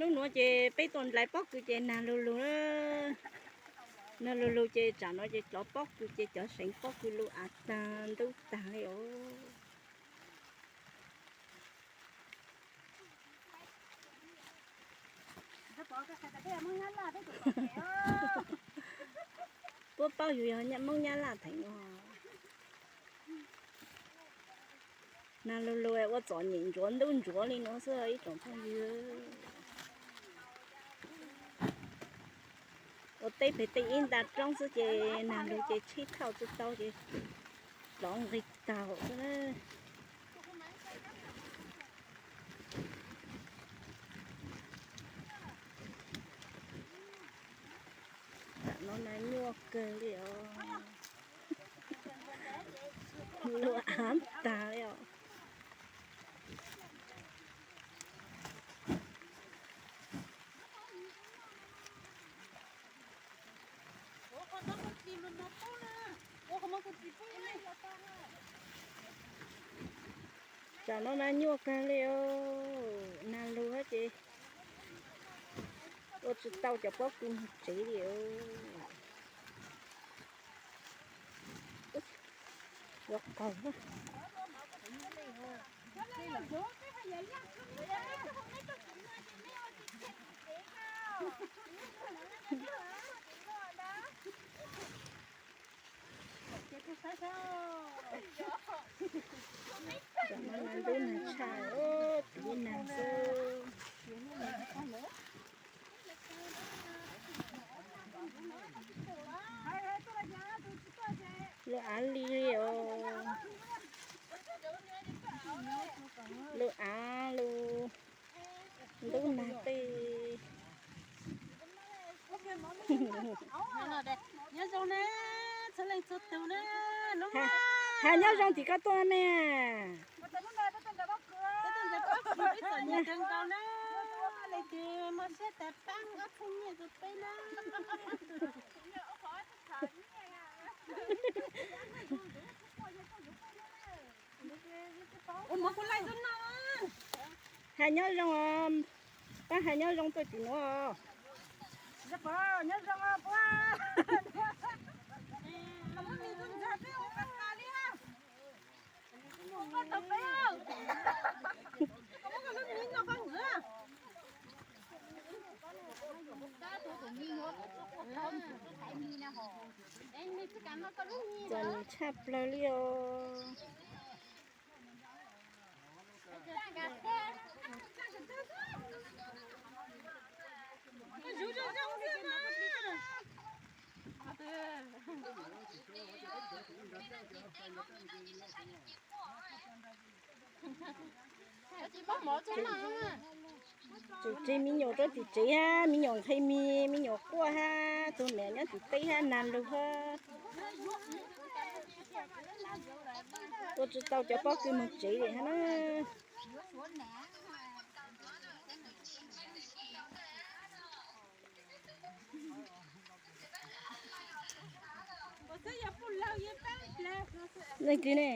Hnub nuav ces peb tuaj nrhiav pob kws ces nag lug lug, nag lug lug ces tsam no ces cov pob kws ces cov seev pob kws lug av tag ntub tag li os. Puab paub yug yog Moob Nyab Laj theem os. Nag lug lug ua txom nyem ntsuav ntub ntsuav li no xwb ib tsoom phooj ywg. Ua teb pem tej ib nta roob xwb ces nag lug ces tsheb thauj tsi tau ces plov nqis taug xwb na. Tam no nag nyuaj kawg li os. Lug av tag li os. Tam no nag nyuaj kawg li os, nag lug ces ua tsi tau cov pob kws moog tsev li os. Yuav qaug na. Tam no nag ntub nag tshaj, tiv nag xwb. Lub av li os. Lub av lub ntub nag tej. Nyob zoo na, txhua leej txhua tug na. Has nyob zoo tim koj tuaj me. Peb txom nyem kawg nkaus na, leej twg muaj siab tas pab ob txhiab nyiaj rau peb na. Ua mov kuv laij tuaj noj. Has nyob zoo os, pab has nyob zoo tuaj tim nuav os. Txom nyem tshaj plaws li os. Tseem tseg me nyuam rau tim tsev hab, me nyuam nqhis mis, me nyuam quaj hab, tus niam nyob tim teb hab, nag lug hab. Ua tsi tau cov pob kws moog tsev li hab na. Leej twg ne?